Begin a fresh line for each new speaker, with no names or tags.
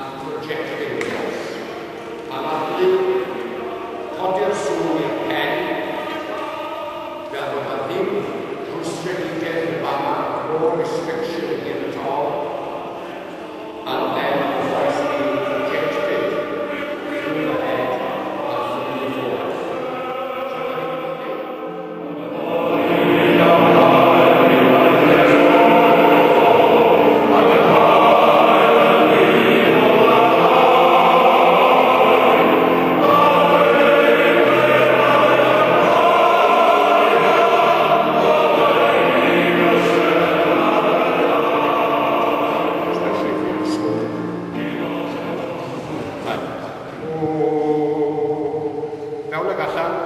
And projecting the voice. Anadlu, codi'r sŵn i'r pen, fel bod na ddim rhwystredigaeth yn fama, no restriction here at all, and then the voice being projected through the head and through the forehead. So, da ni'n mynd. Especially if you're in school. Right. O, fewn ag allan.